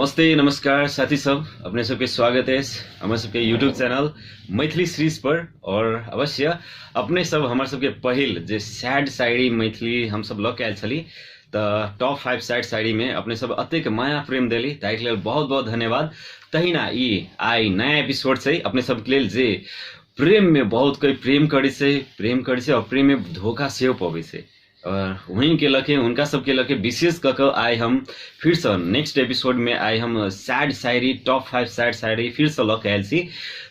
नमस्ते नमस्कार साथी सब, अपने सबके स्वागत अछि हमर सबके यूट्यूब चैनल मैथिली सीरीज पर। और अवश्य अपने सब हमर सबके पहिल जे सैड शायरी मैथिली हम सब लऽ के आयल छली तऽ टॉप 5 सैड शायरी में अपने सब अतेक माया प्रेम देली, ताहिके लेल बहुत बहुत धन्यवाद। तहिना ई आइ नया एपिसोड छै अपने सबके लेल जे प्रेम में बहुत कोई प्रेम करै छै, प्रेम करै छै और प्रेम में धोखा सेहो पबै छै। और वहीं के लके हुनका सबके लके विशेष कऽ कऽ आइ हम फिरसँ नेक्स्ट एपिसोडमे आइ हम सैड शायरी टॉप 5 सैड शायरी फिरसँ लऽ के आयल छी।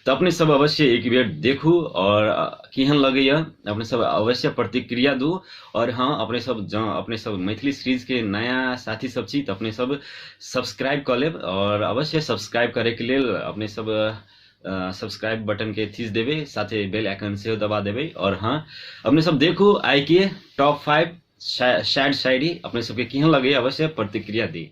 तऽ अपने सब अवश्य एक बेर देखू और केहन लगैया अपने सब अवश्य प्रतिक्रिया दू। और हाँ, अपने सब जँ अपने सब मैथिली सीरीजके नया साथी सब छी तऽ अपने सब सब्सक्राइब कऽ लेब। और अवश्य सब्सक्राइब करैके लेल अपने सब सब्सक्राइब बटन के थीच देबै, साथे बेल आइकन सेहो दबा देबै। और हाँ, अपने सब देखू आइ के टॉप 5 सैड शायरी अपने सबके केहन लगैया अवश्य प्रतिक्रिया दी।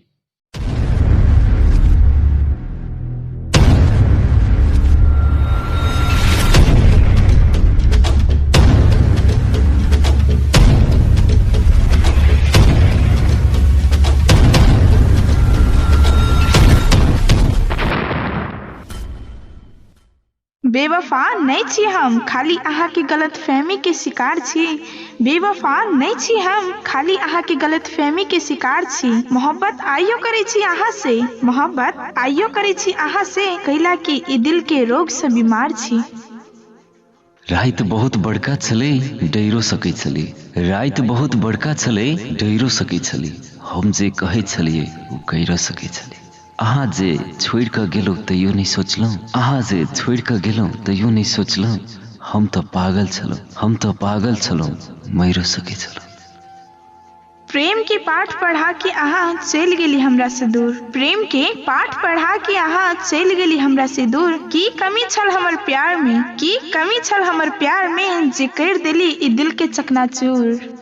बेवफा नहि छी हम, खाली अहाँके गलतफहमीके शिकार छी। बेवफा नहि छी हम, खाली अहाँके गलतफहमीके शिकार छी। मोहब्बत आइयो करै छी अहाँ से, मोहब्बत आइयो करै छी अहाँ से, कैला कि ई दिलके रोगसँ बीमार छी। राति बहुत बड़का छलै, डरो सकै छली। राति बहुत बड़का छलै, डरो सकै छली। हम जे कहै छलियै ओ करि सकै छली। अहाँ जे छोड़ि कऽ गेलहुँ तैयो नहि सोचलहुँ, अहाँ जे छोड़ि कऽ गेलहुँ तैयो नहि सोचलहुँ। हम तऽ पागल छलहुँ, हम तऽ पागल छलहुँ, मरियो सकै छलहुँ। प्रेम के पाठ पढ़ा के अहाँ चलि गेली हमरा से दूर, प्रेम के पाठ पढ़ा के अहाँ चलि गेली हमरा से दूर। की कमी छल हमर प्यार में, की कमी छल हमर प्यार में, जे करि देली ई दिल के चकनाचूर।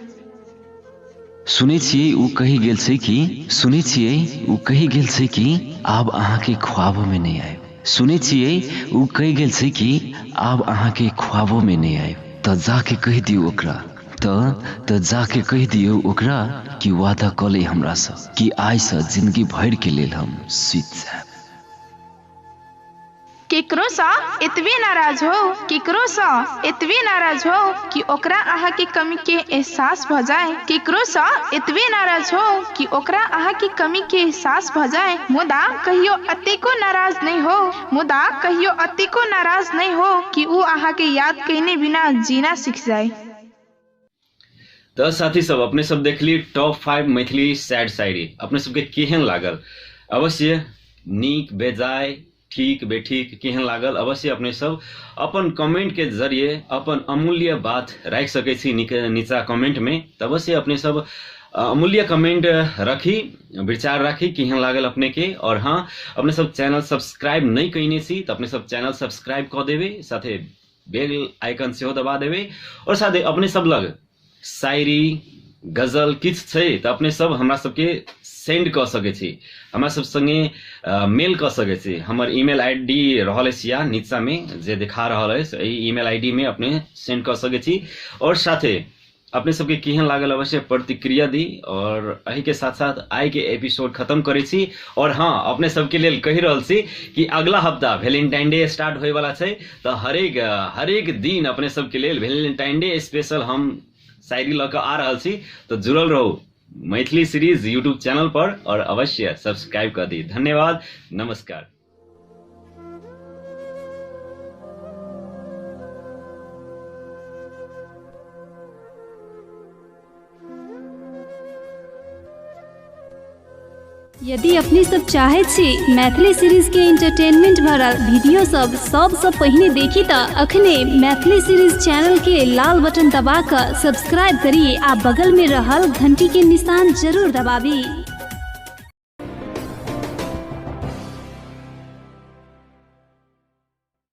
सुनै छियै ओ कहि गेल छै कि, सुनै छियै ओ कहि गेल छै कि आब अहाँके ख्वाबोमे नहि आयब। सुनै छियै ओ कहि गेल छै कि आब अहाँके ख्वाबोमे नहि आयब। तऽ जाके कहि दियौ ओकरा, तऽ जाके कहि दियौ ओकरा कि वादा कऽ ले हमरासँ कि आइसँ जिंदगी भरिके लेल हम सुति जायब। केकरोसँ एतबे नाराज हो, केकरोसँ एतबे नाराज हो कि ओकरा अहाँके कमीके एहसास भऽ जाय। केकरोसँ एतबे नाराज हो कि ओकरा अहाँके कमीके एहसास भऽ जाय। मुदा कहियो अतेको नाराज नहि हो, मुदा कहियो अतेको नाराज नहि हो कि ओ अहाँके याद कयने बिना जीना सीख जाय। तऽ साथी सब अपने सब देखली टॉप 5 मैथिली सैड शायरी, अपने सबके केहन लागल? अवश्य नीक बेजाय ठीक बेठीक केहन लागल अवश्य अपने सब अपन कमेंट के जरिए अपन अमूल्य बात राखि सकै छी नीचा कमेंट में। तऽ अवश्य अपने सब अमूल्य कमेंट रखी, विचार राखी केहन लागल अपने के। और हाँ, अपने सब चैनल सब्सक्राइब नहीं कयने छी तऽ अपने सब चैनल सब्सक्राइब कऽ देबै, साथे बेल आइकन सेहो दबा देबै। और साथे अपने सब लग शायरी गजल किछु छै तऽ अपने सब हमरा सबके सेंड कऽ सकै छी, हमरा सब संगे मेल कऽ सकै छी। हमर ईमेल I D रहल अछि या नीचाँमे जे देखा रहल अछि, एहि ईमेल I D मे अपने सेंड कऽ सकै छी। और साथे अपने सबके केहन लागल अवश्य प्रतिक्रिया दी। और एहिके साथ साथ आइ के एपिसोड खत्म करै छी। और हाँ, अपने सबके लेल कहि रहल छी कि अगला हफ्ता वैलेंटाइन डे स्टार्ट होइवला छै, तऽ हरेक दिन अपने सबके लेल वैलेंटाइन डे स्पेशल हम शायरी लऽ कऽ आ रहल छी। तऽ जुड़ल रहू मैथिली सीरीज यूट्यूब चैनल पर और अवश्य सब्सक्राइब कऽ दी। धन्यवाद, नमस्कार। यदि अपने सब चाहे छी मैथिली सीरीज के एंटरटेनमेंट भरल वीडियो सब सबसँ पहिने देखी तऽ अखने मैथिली सीरीज चैनल के लाल बटन दबा कऽ सब्सक्राइब करी आ बगल में रहल घंटी के निशान जरूर दबाबी।